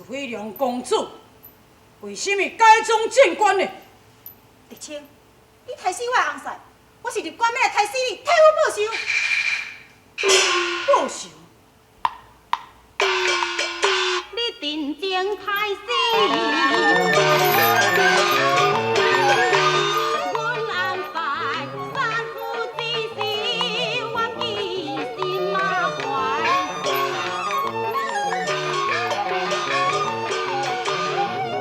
是飛龍公主，為什麼改裝進關呢？狄青，你刣死我的翁婿，我是入關欲來刣死你，替我報仇。報仇？你定情刣死阮翁婿，殺父之時，我記心仔懷。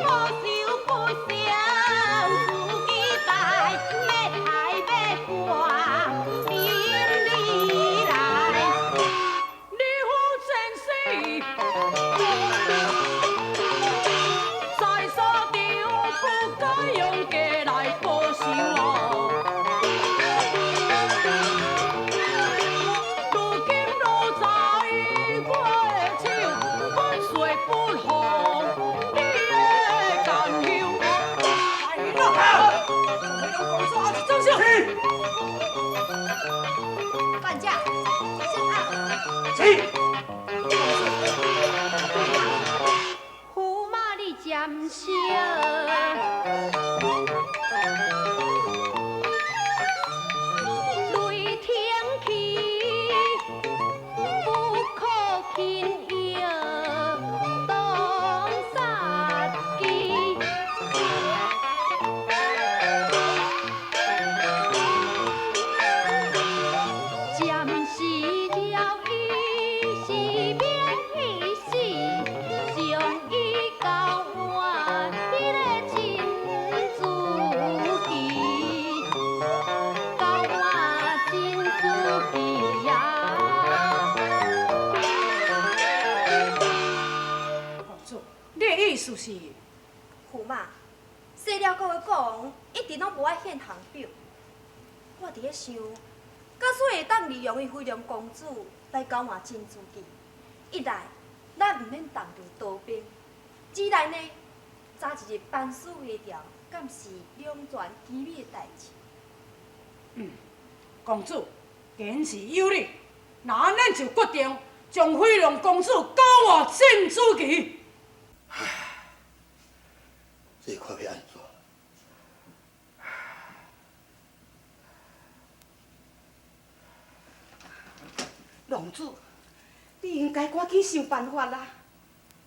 報仇不成自己代，欲刣欲割等你來。你夫戰死，在沙場不該用計來報仇哦。如今落在我的手，阮誓不予你的甘休。來人啊！飛龍公主還是怎想？管家，先按。是。駙馬你占燒，雷霆起，不可輕易動殺機。暫時了伊是免去死，將伊交換彼个珍珠旗，交換珍珠旗呀。公主，你的意思是？駙馬，西遼國的國王一直攏無愛獻降表，我佇咧想，假使會當利用伊飛龍公主來交換珍珠旗，一來咱毋免動用刀兵，二來呢，早一日班師回朝，敢是兩全其美的代誌？公主，言之有理，那按咱就決定將飛龍公主交換珍珠旗。這看欲按怎？龍主，你應該趕緊想辦法啦！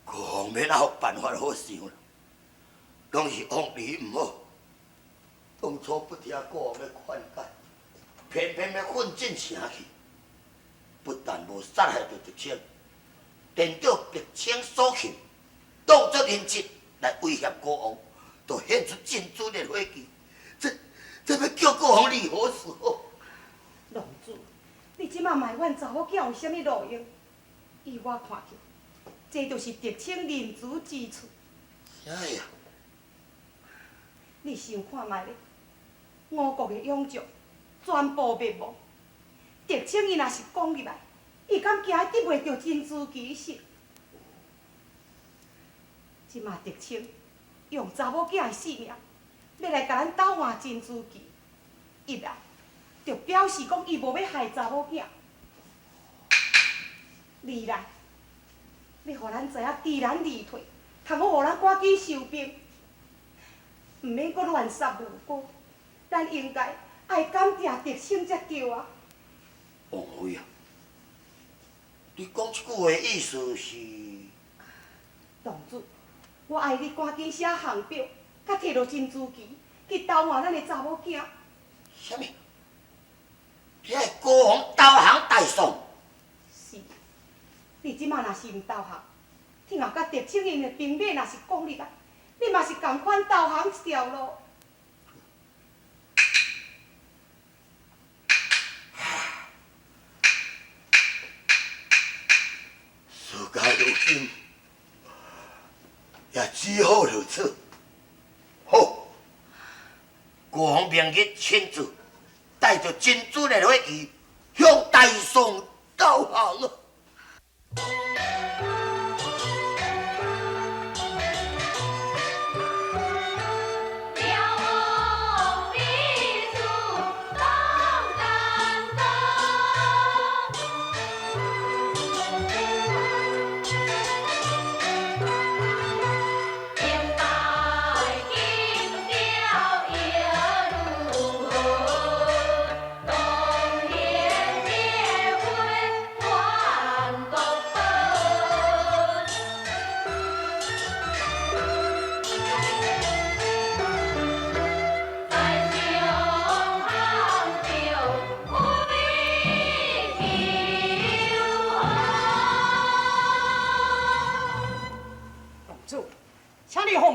國王欲哪有辦法好想啦？攏是王兒毋好，當初不聽國王的勸解，偏偏欲奮進城去，不但無殺害著狄青，顛倒狄青所擒，當作人質來威脅國王，就獻出珍珠烈火旗，這欲叫國王如何是好？龍主，你這馬埋怨查某囝有啥物路用？依我看去，這就是狄青仁慈之處。啥呀？你想看覓咧？吳國的勇將全部滅亡，狄青伊若是講入來，伊敢驚伊得袂著珍珠旗是？這馬狄青用查某囝的性命，欲來共咱鬥換珍珠旗，一來就表示講伊無欲害查某囝；二來，欲予咱知影知難而退，通好予咱趕緊收兵，毋免閣亂殺無辜。咱應該愛感謝狄青才對啊！王妃啊，你講這句話意思是？公主，我愛你趕緊寫降表，佮提著珍珠旗去投換咱的查某囝。啥物？你愛國王投降大宋？是。你這馬若是毋投降，聽後佮狄青𪜶的兵馬若是攻入來，你嘛是仝款投降一條路。事到如今，也只好如此。好，國王明日親自帶著珍珠烈火旗向大宋投降啊！遼王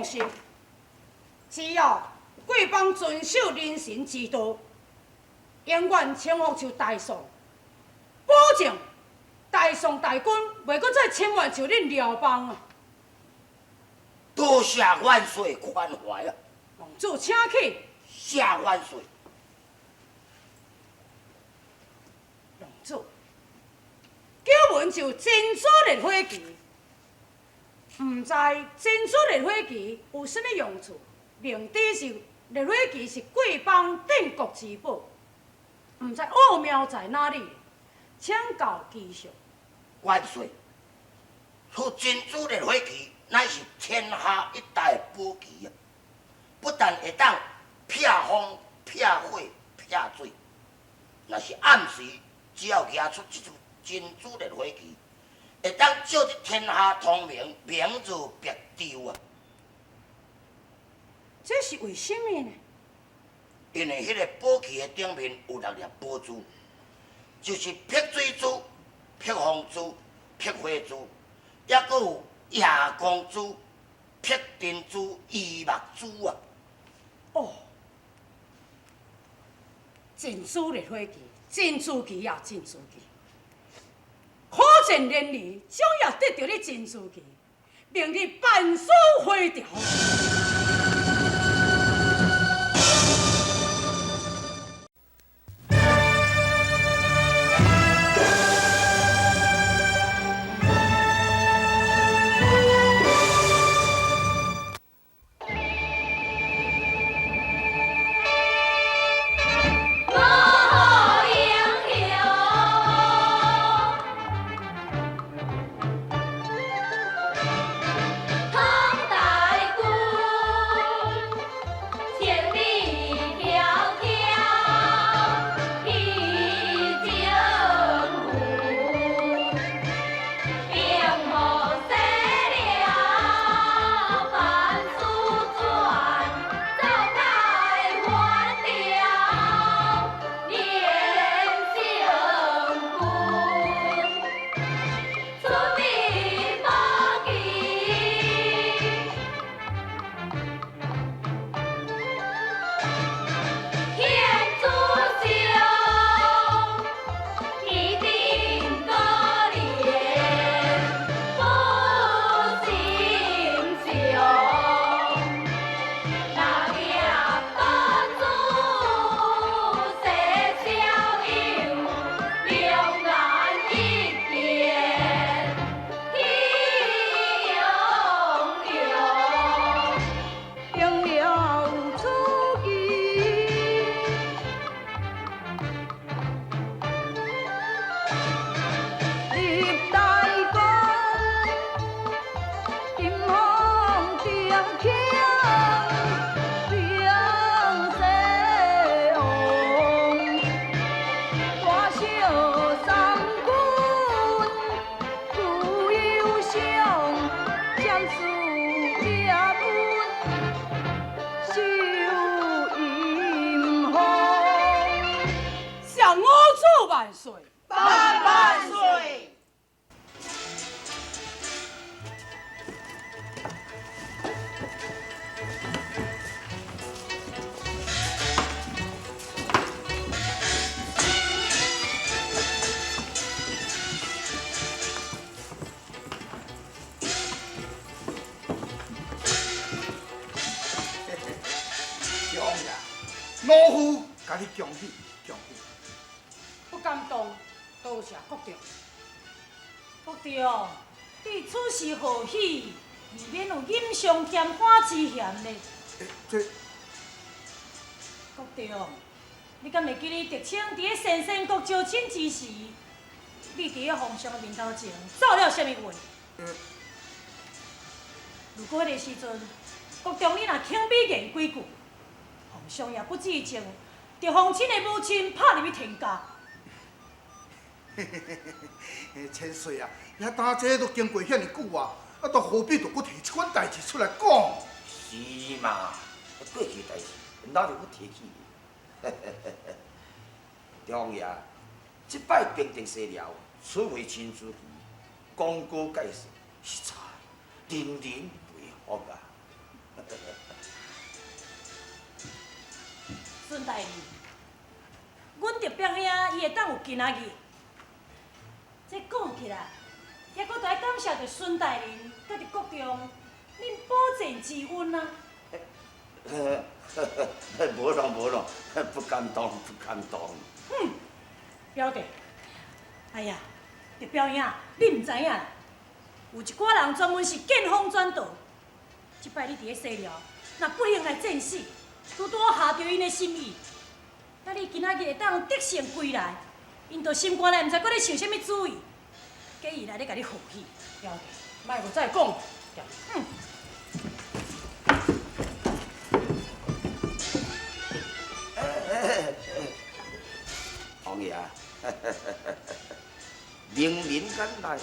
心，只要贵邦遵守人神之道，永远称福受大宋，保证大宋大军袂阁再侵犯受恁辽邦啊！多谢万岁宽怀啊！王主请起。谢万岁。王主，久闻就珍珠烈火旗，毋知珍珠烈火旗有啥物用处？明知是烈火旗是贵邦镇国之宝，毋知奥妙在哪里？请教旗上。万岁，此珍珠烈火旗乃是天下一大宝旗啊！不但会当避风、避火、避水，若是暗时，只要举出这支珍珠烈火旗，会当照得天下通明，明如白昼啊！这是为什么呢？因为彼个宝旗的顶面有六粒宝珠，就是碧水珠、碧风珠、碧火珠，抑阁有夜光珠、碧珍珠、衣目珠啊！哦，珍珠烈火旗，珍珠旗啊，珍珠旗！可见连儿终也得著你珍珠旗，明日万事回朝。万岁！万万岁！强呀，老夫共你恭喜恭喜。不敢当，多谢国丈。国丈，你此时贺喜，未免有锦上添花之嫌呢。这国丈，你敢会记得狄青伫咧先生国招亲之时，你伫咧皇上的面头前做了啥物话？如果彼个时阵，国丈你若轻鄙言几句，皇上也不至于将着皇亲的母亲拍入去天家。千岁啊，遐当这都经过遐尔久啊，啊，都何必就阁提这款代志出来讲？是嘛，过去代志哪会阁提起？中爷，这摆平定西辽，取回亲主旗，功高盖世，实在人人佩服啊！孙大人，阮特表兄伊会当有今仔日，这讲起来，也阁得爱感谢著孙大人佮伫国中恁保荐之恩啊。无啦无啦，不敢当不敢当。哼，表弟，哎呀，特表兄，你毋知影啦，有一寡人专门是见风转舵。这摆你伫咧西寮，若不幸来战死，拄拄好合著𪜶的心意。啊，你今仔日会当得胜归来，𪜶就心肝内毋知阁咧想啥物主意，计伊来咧共你贺喜。表弟，莫阁再讲。嗯。王爷，明明眼内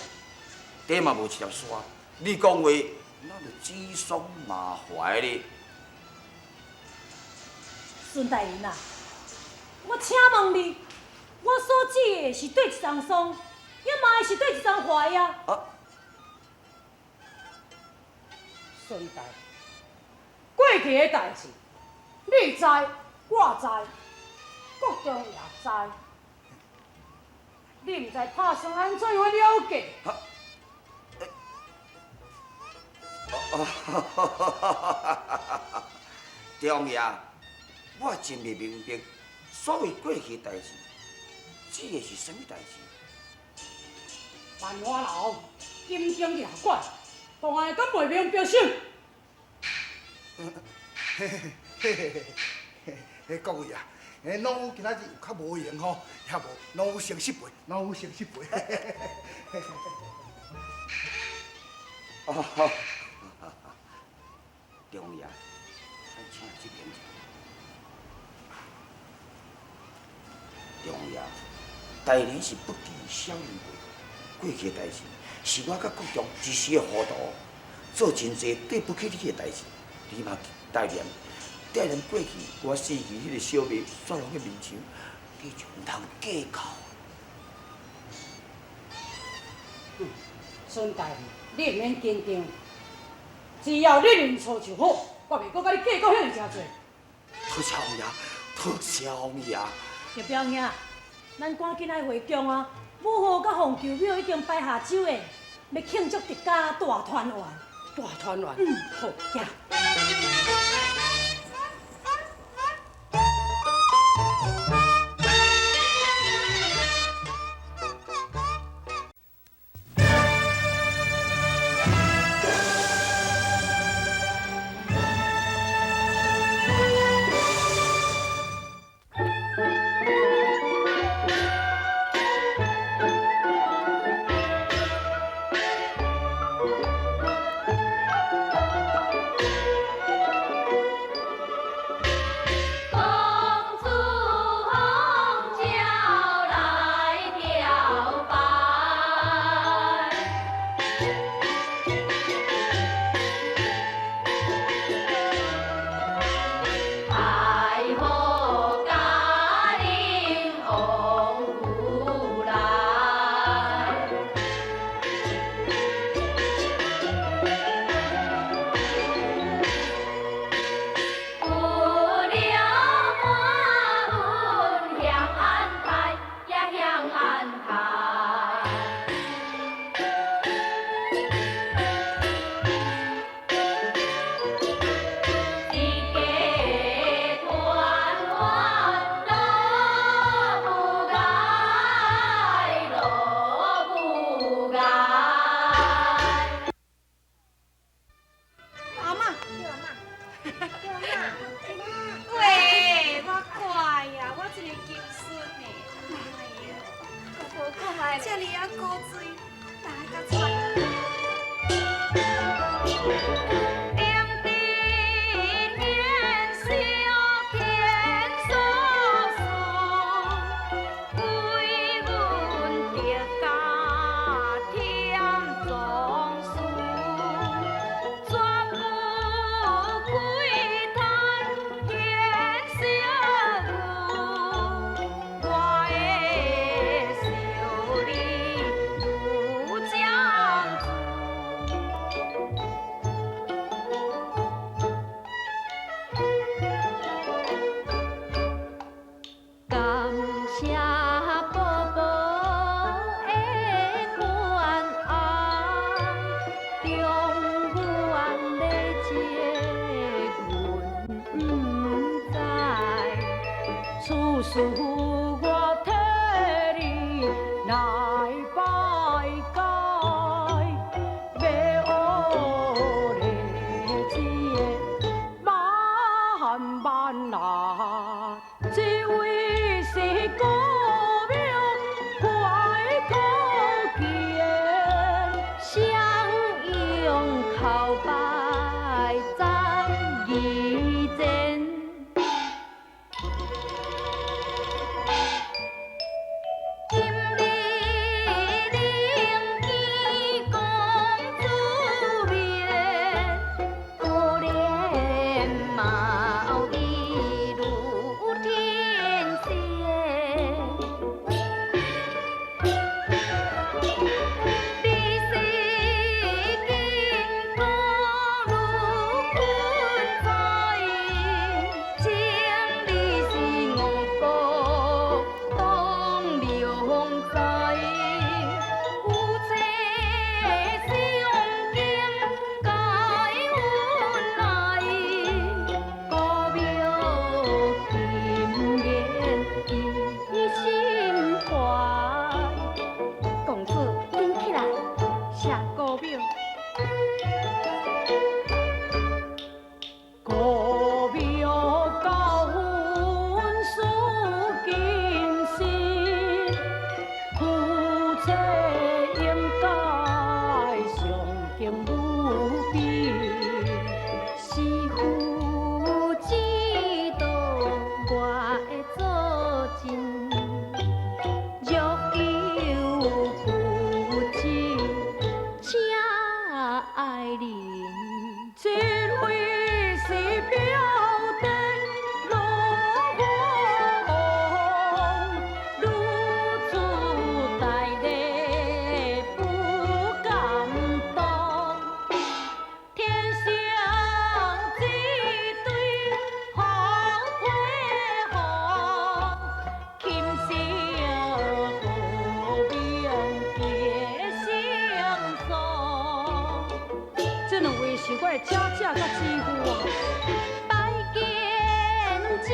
底嘛无一条沙，你讲话那就指桑骂槐咧。孙大人啊，我请问你，我所指的是对一层桑，也嘛会是对一层槐啊？啊！孙大人，过去的代志，你知，我知，国中也知。你毋知拍算按怎样了结？中爷，我真袂明白，所谓过去代志，指的是啥物代志？万花楼金钟夜馆，当然敢袂明白什？嘿嘿嘿嘿嘿嘿，各位啊，老夫今仔日有较无闲吼，也无老夫先失陪，老夫先失陪。哦，中爷，咱请这边坐。中爷，大人是不计小人过，过去的代志是我佮国中一时的糊涂，做真济对不起你的代志，你嘛代念，代念过去我死去彼个小妹煞拢去面墙，你就毋通计较。孙大人，你毋免紧张，只要你认错就好，我袂阁佮你计较遐尔诚济。多谢王爷，多谢王爷。叶表兄，咱赶紧爱回宫啊！母后佮凤求庙已经摆下酒宴，欲庆祝一家大团圆。大团圆。嗯，好，行。我替你來拜解，欲學禮節萬萬難，這位是高廟懷可見，相擁叩拜讚義前。今日能見公主面，可憐貌伊如天仙。你是金剛如坤才，請你是我國當良才，夫妻相敬皆恩愛，高廟金蓮伊心懷。公主，緊起來，謝高廟。高廟教阮事謹慎，夫妻應該相敬如賓。師父指導我會做真，若有不知，請愛恁。這位是表弟羅王，如此大禮不敢當。天生這對好配合，琴聲和鳴結相送。這兩位是我的姐姐佮姊夫啊。拜見姊